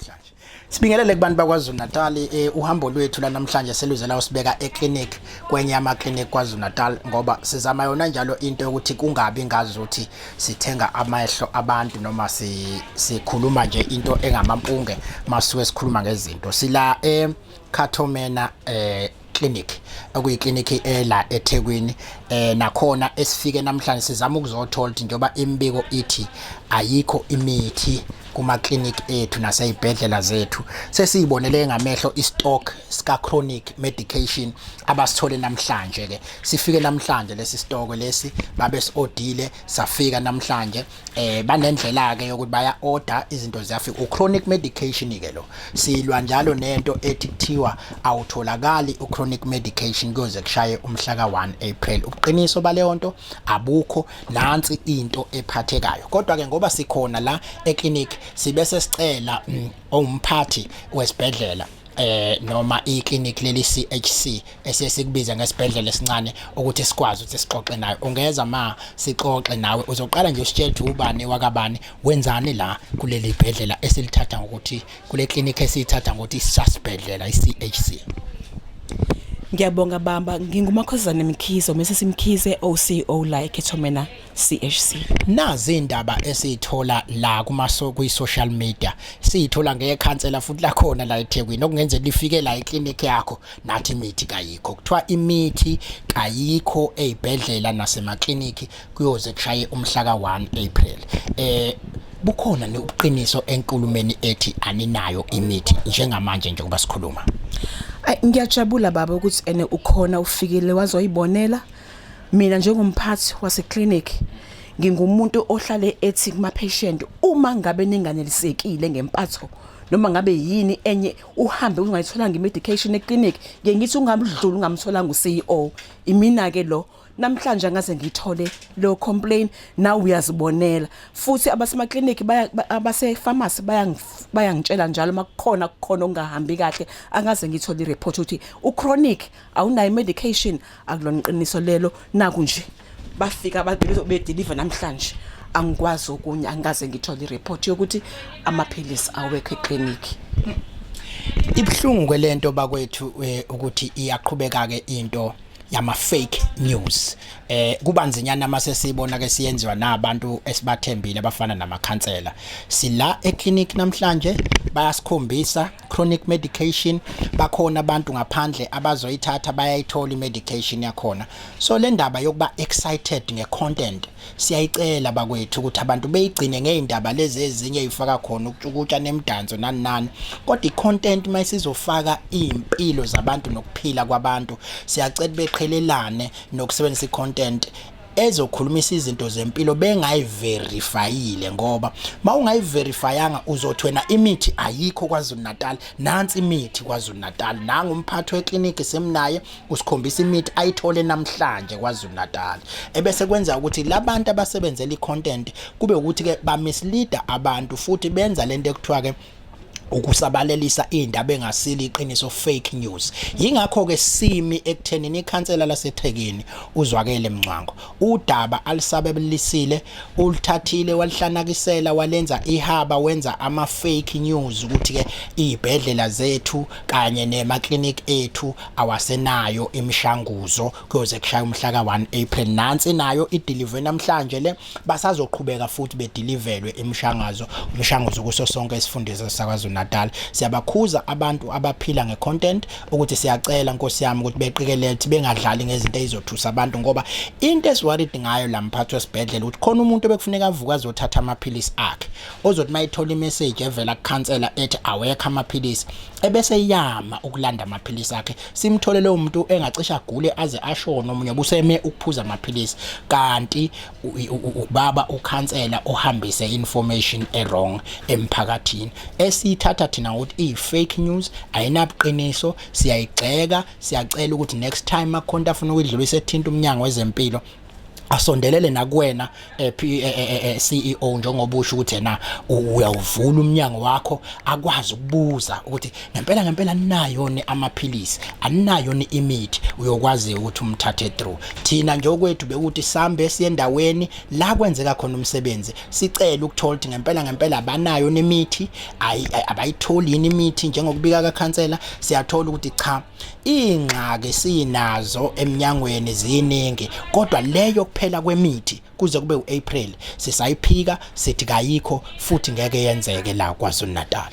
Namhlanje sibingelele kubantu bakwaZulu Natal. Uhambo lwethu la namhlanje seluze la usibeka eclinic, kwenye ama clinic kwaZulu Natal, ngoba sizama yona njalo into yokuthi kungabi ngazuthi sithenga amehlo abantu noma sikhuluma nje into engamampunge masuke sikhuluma ngezinto. Sila e Cato Manor clinic, okuyiclinic ela eThekwini, nakhona esifike namhlanje sizama ukuzothola ukuthi njengoba imibiko ithi ayikho imithi kuma clinic ethu naseyibhedlela zethu, sesiyibonele ngamehlo istock sika chronic medication abasithole namhlanje. Ke sifike namhlanje lesi stock lesi babe siodile, safika namhlanje. Banendlela ke yokuthi baya order izinto ziyafika, u chronic medication ke lo. Silwa njalo nento ethi kuthiwa awutholakali u chronic medication kuyoze kushaye umhla ka 1 April. Ubuqiniso baleyo nto abukho, nansi into ephathekayo. Kodwa ke ngoba sikhona la eclinic, sibe sesicela owumphathi wesibhedlela noma iclinic leli CHC esesikubiza ngesibhedlela esincane ukuthi sikwazi ukuthi sixoxe naye. Ungeza ma sixoxe nawe? Uzoqala nje usitshela ukuthi ubani wakabani, wenzani la kuleli bhedlela esilithatha ngokuthi, kule clinic esiyithatha ngokuthi isasibhedlela iCHC. Ngiyabonga bamba, nginguMakhosazane Mkhize, Mrs Mkhize, OCO la eCato Manor CHC. Nazi indaba esiyithola la kumaso kwi social media, siyithola ngekhansela futhi lakhona la eThekwini, okungenzeka lifike la eclinic yakho nathi imithi kayikho. Kuthiwa imithi kayikho ezibhedlela nasemakliniki kuyoze kushaye umhla ka1 April. Bukhona nobuqiniso enkulumeni ethi aninayo imithi njengamanje njengoba sikhuluma? Ay, ngiyajabula baba ukuthi ene ukhona, ufikile wazoyibonela. Mina njengomphathi wase clinic ngingumuntu ohlale ethi kuma patient, uma ngabe ninganelisekile ngempatho noma ngabe yini enye, uhambe ungayitholanga imedication eclinic, ngeke ngithi ungamdluli ungamtholanga uCEO. Imina ke lo namhlanje angaze ngithole lo complain, nawe uyazibonela. Futhi abasemaklinikhi baya, abase pharmacy bayangitshela njalo makukhona kukhona okungahambi kahle. Angaze ngithole ireport ukuthi u chronic awunayo medication, akulona iqiniso lelo. Naku nje bafika bedeliver namhlanje, angikwazi okunye, angikaze ngithole ireport yokuthi amaphilisi awekho eclinic. Ibhlungu ke lento bakwethu, ukuthi iyaqhubeka ke into yama fake news. Kubanzinyana mase sibona ke siyenziwa nabantu esibathembile abafana namakhansela. Sila eclinic namhlanje, bayasikhombisa chronic medication, bakhona abantu ngaphandle abazoyithatha, bayayithola imedication yakhona. So le ndaba yokuba excited ngecontent, siyayicela bakwethu ukuthi abantu beyigcine ngeindaba lezi ezinye ezifaka khona ukutshukutsha nemidanso nani nani, kodwa icontent mayisizofaka impilo zabantu nokuphila kwabantu, siyacela beqhelelane nokusebenzisa icontent ezokhulumisa izinto zempilo bengayiverifyile, ngoba mawungayiverifyanga uzothi wena imithi ayikho KwaZulu Natal. Nansi imithi KwaZulu Natal, nanga umphathi wekliniki semnaye usikhombisa imithi ayithole namhlanje KwaZulu Natal, ebese kwenza ukuthi labantu abasebenzela icontent kube ukuthi ke ba mislead abantu futhi benza lento ekuthiwa ke ukusabalelisa indaba engasili iqiniso, fake news. Yingakho ke simi ekuthenini ikhansela laseThekwini uZwakele Mncwango, udaba alisabelisile ulithathile walihlanakisela walenza ihaba, wenza ama fake news ukuthi ke izibhedlela zethu kanye nema clinic ethu awasenayo imishanguzo kuyoze kushaya umhla ka1 April. Nansi nayo ideliver namhlanje le, basazoqhubeka futhi bedeliverwe imishangazo, imishanguzo kuso sonke isifundiswa sakwaZulu Natal. Siyabakhuza abantu abaphila ngecontent ukuthi siyacela Nkosi yami ukuthi beqikelele ukuthi bengadlali ngezinto ezizothusa abantu, ngoba into esiworried ngayo la mphathi wesibhedlela ukuthi khona umuntu obekufuneka avuka azothatha amaphilisi akhe, ozothi mayithola imessage evela kukhansela ethi awekho amaphilisi, ebese yama ukulanda amaphilisi akhe. Simthole lowo muntu engacisha agule aze ashone, omunye buseme ukuphuza amaphilisi, kanti ubaba ukhansela ohambise information e-wrong emphakathini esiyithatha thina ngokuthi iyi-fake news, ayinabuqiniso. Siyayigxeka, siyacela ukuthi next time makhonto afuna ukuyidlulisa ethinta umnyango wezempilo. Asondelele nakuwena, CEO, njengoba usho ukuthi yena uyawuvula umnyango wakho, akwazi ukubuza ukuthi ngempela ngempela ninayo ni amaphilisi, aninayo ni imithi, uyokwazi ukuthi umthathe through. Thina nje okwethu bekuthi sambe siye endaweni la kwenzeka khona umsebenzi, sicela ukuthola ukuthi ngempela ngempela abanayo nemithi, abayitholi yini imithi njengokubika kakhansela. Siyathola ukuthi cha, ingxaki sinazo eminyangweni ziningi, kodwa leyo kuphela kwemithi kuze kube uApril sisayiphika, sithi kayikho futhi ngeke yenzeke la KwaZulu Natal.